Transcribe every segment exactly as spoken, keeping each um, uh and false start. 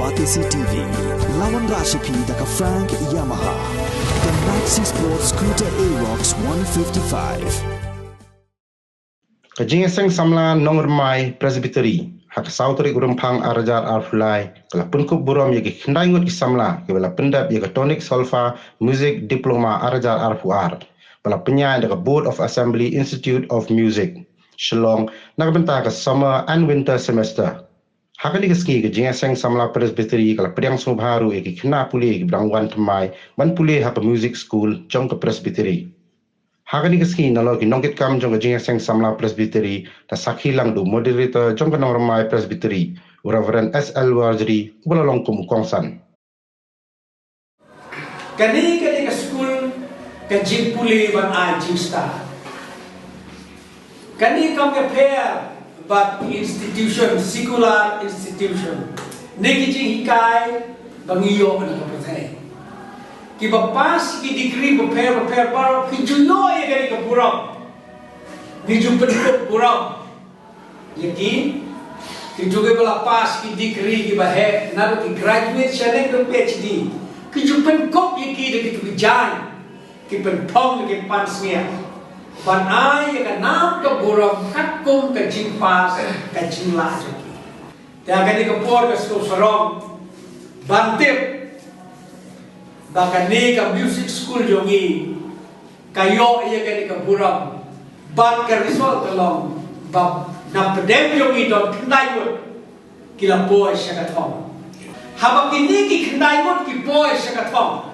R T C T V, la wanrah sha phi da ka Frank Yamaha. The Maxi Sport Scooter Aerox one fifty-five. Ka Jingïaseng Samla Nongrymai Presbytery ha ka saw tarik u Rymphang ar hajar arphew lai ka la pynkup burom ïa ki khyndai ngut ki samla kiba la pyndep ïa ka Tonic Solfa Music Diploma ar hajar arphew ar, ba la pynïaid da ka Board of Assembly Institute of Music, Shillong, na ka bynta ka Summer and Winter Semester. Ha kane ka sngi ka Jingïaseng Samla Presbytery ka la pdiang sngewbha ruh ïa ki khynnah pule kiba dang wan thymmai ban pule ha ka Music School jong ka Presbytery. Ha kane ka sngi nalor ki nongkitkam jong ka Jingïaseng Samla Presbytery da sakhi lang da u Moderator jong ka Nongrymai Presbytery, u Reverend S L Warjri, uba la long kum u kongsan. Kane, kane ka skul ka jingpule ban ai jingstad. Kane kam ka pher bad institution, secular institution, ne ki jinghikai ba ngi ïoh na ka pyrthei. Kiba pass ki degree bapher bapher baroh ki ju ïoh ïa kane ka burom. Ngi ju pynkup burom ïa ki, ki ju kiba la pass ki degree kiba heh, naduh ki graduate sha lane ka PhD. Ki ju pynkup ïa ki da ki ju ki jaiñ ki pynphong, ki pansngiat ban ai ïa ka nam ka burom katkum ka jingpass, ka jinglah jong ki. Te ha kane ka por ka sngewsih sarong ban tip ba kane ka music school jong ngi ka ïoh ïa kane ka burom bad ka result ka long ba na pdeng jong ngi don khyndai ngut ki la poi sha ka thong. Haba kine ki khyndai ngut ki poi sha ka thong,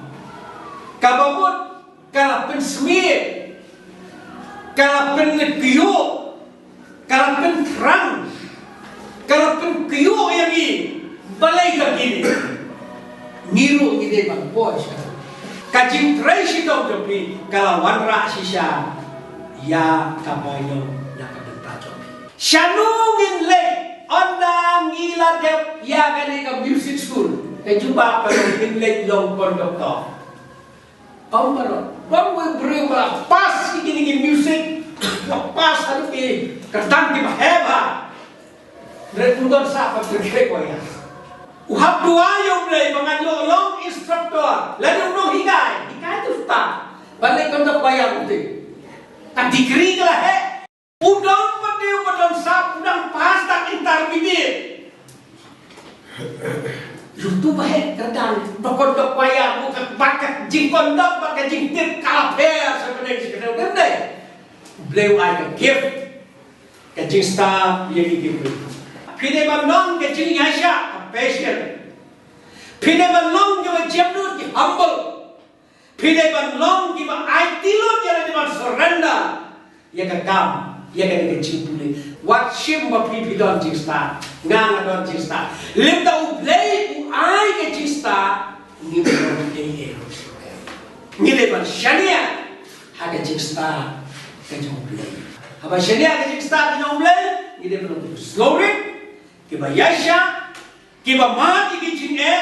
kaba mut ka la pynsmit, ka la pynkyiuh, ka la pynthrang, ka la pynkyiuh ïa ngi. Balei ka kine? Ngi ruh ngi dei ban poi sha ka jingtrei shitom jong phi, ka la wanrah shisha ïa ka bainong na ka bynta jong phi. Shano ngin leit ynda ngi la dep ïa kane ka music school? Ka jubab ka long ngin leit long conductor. Ym baroh. Bun wei briew ba la pass ïa kine ki music, la pass haduh ki kyrdan kiba heh bha. Hynrei um don sap ban pyrkhat ïa. U hap duwai ïa U Blei ba ngan ïoh long instructor lane u nonghikai, hikai tu stad. Ban leit conduct choir ruh te. Ka degree ka la heh. U don pat de, u pat don sap, u dang pass tang intermediate. Ïa uto ba heh kyrdan, ba conduct choir, u ka, bad ka jingconduct bad ka jingtip ka la pher sha bneng sha bneng, dei ne em? U Blei u ai ka gift, ka jingstad ïa ngi ki briew. Phi dei ban long ka jingïaishah, ka patient. Phi dei ban long kiba jemnud, ki humble. Phi dei ban long kiba aiti lut ïa lade, ban surrender ïa ka kam, ïa kane ka jingpule. Wat shim ba phi phi don jingstad, nga nga don jingstad. Lymda U Blei u ai ka jingstad, ngim don ei ei. Ngi dei ban shaniah ha ka jingstad ka jong U Blei. Haba shaniah ka jingstad ka jong U Blei, ngi dei ban long kiba sngewrit, kiba ïaishah, kiba mad ïa ki jingeh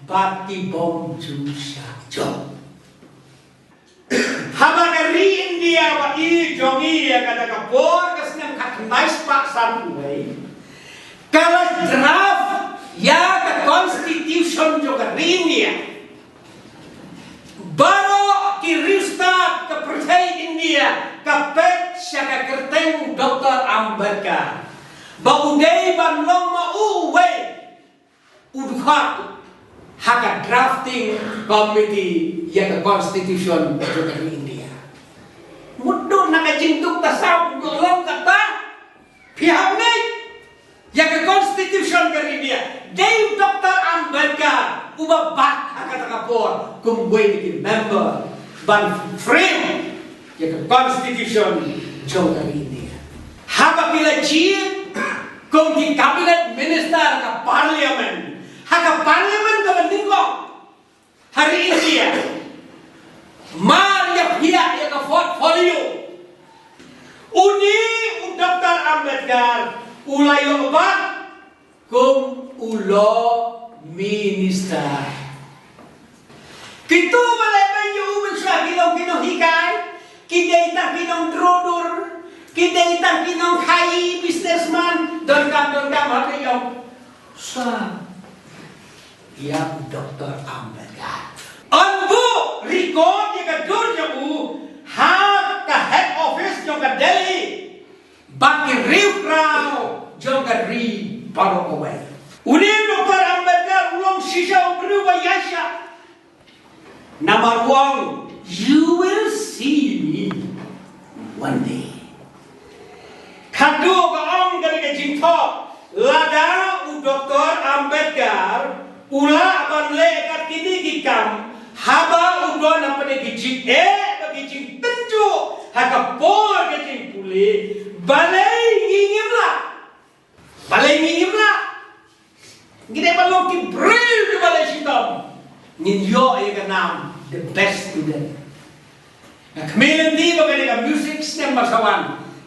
bad ki bym ju shah jop. Haba ka ri India ba i jong ngi ïa kata ka por, ka snem khatkhyndai spah sanphew wei, ka la draft ïa ka constitution jong ka ri India. Baroh ki riewstad ka pyrthei India ka peit sha ka kyrteng Doctor Ambedkar ba u dei ban long ma uwei u dkhot ha ka drafting committee ïa ka constitution jong ka ri India. Mutdur na ka jingduk ta saw u long kata, phi hap ngeit ïa ka constitution ka ri India. Dei u Doctor Ambedkar uba bat ha kata ka por kum uwei na ki member ban frame ïa ka constitution jong ka ri India. Haba ki la jied kum ki cabinet minister ha ka parliament, ha ka parliament kaba nyngkong ha ri India, mar ïa phiah ïa ka portfolio, une u Doctor Ambedkar u la ïoh bat kum u law minister. Kito ba la pynïoh u mynshuwa ki long ki nonghikai, ki dei tang ki nongdro dur, ki dei tang ki nongkhaii, businessman, donkam donkam ha ka ïong. Sa ïa u Doktor Ambedkar. Yn buh record ïa ka dur jong u ha ka head office jong ka Delhi. Bad ki riewkhraw jong ka ri baroh kawei. Une u Doktor Ambedkar u long shisha u briew ba ïaishah. Namar u ong, "You will see me one day." Katto ka ong kane ka jingthoh, lada u Doktor Ambedkar u lah ban leh kat kine ki kam, haba u don hapdeng ki jingeh bad ki jingtynjuh ha ka por ka jingpule, balei ngi ngim lah? Balei ngi ngim lah? Ngi dei ban long ki briew kiba leh shitom. Ngin ïoh ïa ka nam the best student. Nga khmih lynti ba kane ka music snem ba sa wan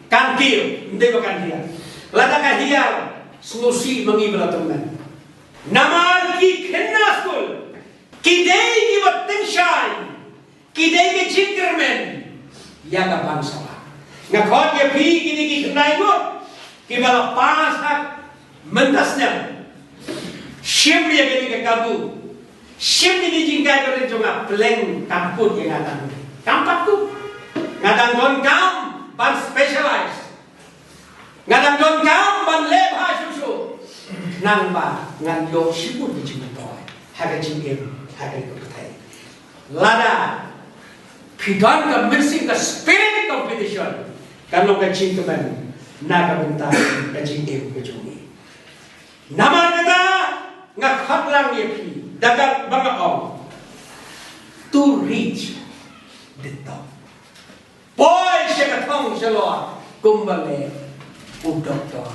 kan kiew, ym dei ba kan hiar. Lada ka hiar, sngewsih ma ngi ba la tymmen. Namar ki khynnah skul ki dei kiba tyngshaiñ, ki dei ki jingkyrmen ïa ka bangsapah. Nga khot ïa phi kine ki khyndai ngut kiba la pass ha mynta snem. Shim ïa kane ka kabu. Shim ïa kine ki jingkyrmen jong nga, pleng kam kut ïa nga tang. Kam pat kut. Nga dang donkam ban specialize. Nga dang donkam ban leh bha shuh shuh. Nangba ngan ïoh shibun ki jingmyntoi ha ka jingim, ha ka jingim. Lada phi don ka mynsiem, ka spirit competition, kan long ka jingkmen na ka bynta ka jingim ka jong ngi. Namar kata nga khot lang ïa phi da kaba nga ong, to reach the top. Poi sha ka thong shalor kumba leh u Doktor